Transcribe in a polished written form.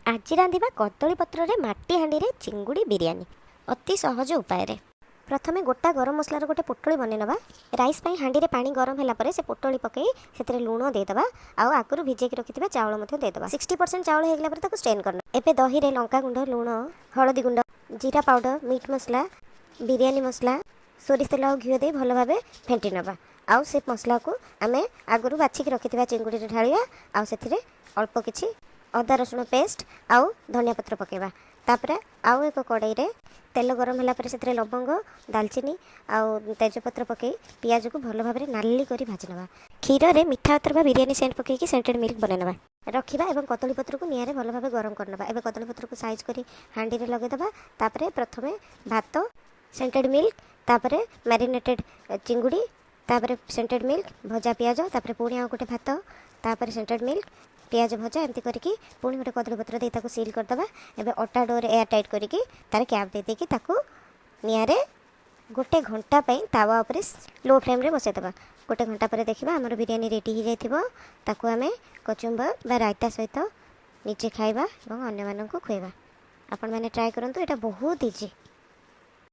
ଆଜି ରାନ୍ଧିବା କଦଳୀ ପତ୍ରରେ ମାଟି ହାଣ୍ଡିରେ ଚିଙ୍ଗୁଡ଼ି ବିରିୟାନୀ, ଅତି ସହଜ ଉପାୟରେ। ପ୍ରଥମେ ଗୋଟା ଗରମ ମସଲାର ଗୋଟେ ପୋଟଳି ବନେଇ ନେବା। ରାଇସ୍ ପାଇଁ ହାଣ୍ଡିରେ ପାଣି ଗରମ ହେଲା ପରେ ସେ ପୋଟଳି ପକାଇ ସେଥିରେ ଲୁଣ ଦେଇଦେବା ଆଉ ଆଗରୁ ଭିଜେଇକି ରଖିଥିବା ଚାଉଳ ମଧ୍ୟ ଦେଇଦେବା। 60% ଚାଉଳ ହେଇଗଲା ପରେ ତାକୁ ଷ୍ଟ୍ରେନ୍ କରିନେବା। ଏବେ ଦହିରେ ଲଙ୍କା ଗୁଣ୍ଡ, ଲୁଣ, ହଳଦୀ ଗୁଣ୍ଡ, ଜିରା ପାଉଡ଼ର, ମିଟ୍ ମସଲା, ବିରିୟାନୀ ମସଲା, ସୋରିଷ ତେଲ ଆଉ ଘିଅ ଦେଇ ଭଲ ଭାବେ ଫେଣ୍ଟି ନେବା। ଆଉ ସେ ମସଲାକୁ ଆମେ ଆଗରୁ ବାଛିକି ରଖିଥିବା ଚିଙ୍ଗୁଡ଼ିରେ ଢାଳିବା ଆଉ ସେଥିରେ ଅଳ୍ପ କିଛି ଅଦା ରସୁଣ ପେଷ୍ଟ ଆଉ ଧନିଆ ପତ୍ର ପକାଇବା। ତାପରେ ଆଉ ଏକ କଡ଼େଇରେ ତେଲ ଗରମ ହେଲା ପରେ ସେଥିରେ ଲବଙ୍ଗ, ଡାଲଚିନି ଆଉ ତେଜପତ୍ର ପକାଇ ପିଆଜକୁ ଭଲ ଭାବରେ ନାଲି କରି ଭାଜି ନେବା। କ୍ଷୀରରେ ମିଠା ଅତର ବା ବିରିୟାନୀ ସେଣ୍ଟ ପକାଇକି ସେଣ୍ଟେଡ଼ ମିଲ୍କ ବନେଇ ନେବା, ରଖିବା ଏବଂ କଦଳୀ ପତ୍ରକୁ ନିଆଁରେ ଭଲ ଭାବେ ଗରମ କରିନେବା। ଏବେ କଦଳୀ ପତ୍ରକୁ ସାଇଜ୍ କରି ହାଣ୍ଡିରେ ଲଗାଇଦେବା। ତାପରେ ପ୍ରଥମେ ଭାତ, ସେଣ୍ଟେଡ଼ ମିଲ୍କ, ତାପରେ ମ୍ୟାରିନେଟେଡ଼ ଚିଙ୍ଗୁଡ଼ି, ତାପରେ ସେଣ୍ଟେଡ଼ ମିଲ୍କ, ଭଜା ପିଆଜ, ତାପରେ ପୁଣି ଆଉ ଗୋଟେ ଭାତ, ତାପରେ ସେଣ୍ଟେଡ଼ ମିଲ୍କ, ପିଆଜ ଭଜା, ଏମିତି କରିକି ପୁଣି ଗୋଟେ କଦଳୀ ପତ୍ର ଦେଇ ତାକୁ ସିଲ୍ କରିଦେବା। ଏବେ ଅଟା ଡୋରେ ଏୟାର ଟାଇଟ୍ କରିକି ତାର କ୍ୟାପ୍ ଦେଇ ଦେଇକି ତାକୁ ନିଆଁରେ ଗୋଟେ ଘଣ୍ଟା ପାଇଁ ତାୱା ଉପରେ ଲୋ ଫ୍ଲେମ୍ରେ ବସାଇଦେବା। ଗୋଟେ ଘଣ୍ଟା ପରେ ଦେଖିବା, ଆମର ବିରିୟାନୀ ରେଡ଼ି ହେଇଯାଇଥିବ। ତାକୁ ଆମେ କଚୁମ୍ବର ବା ରାଇତା ସହିତ ନିଜେ ଖାଇବା ଏବଂ ଅନ୍ୟମାନଙ୍କୁ ଖୁଆଇବା। ଆପଣମାନେ ଟ୍ରାଏ କରନ୍ତୁ, ଏଇଟା ବହୁତ ଇଜି।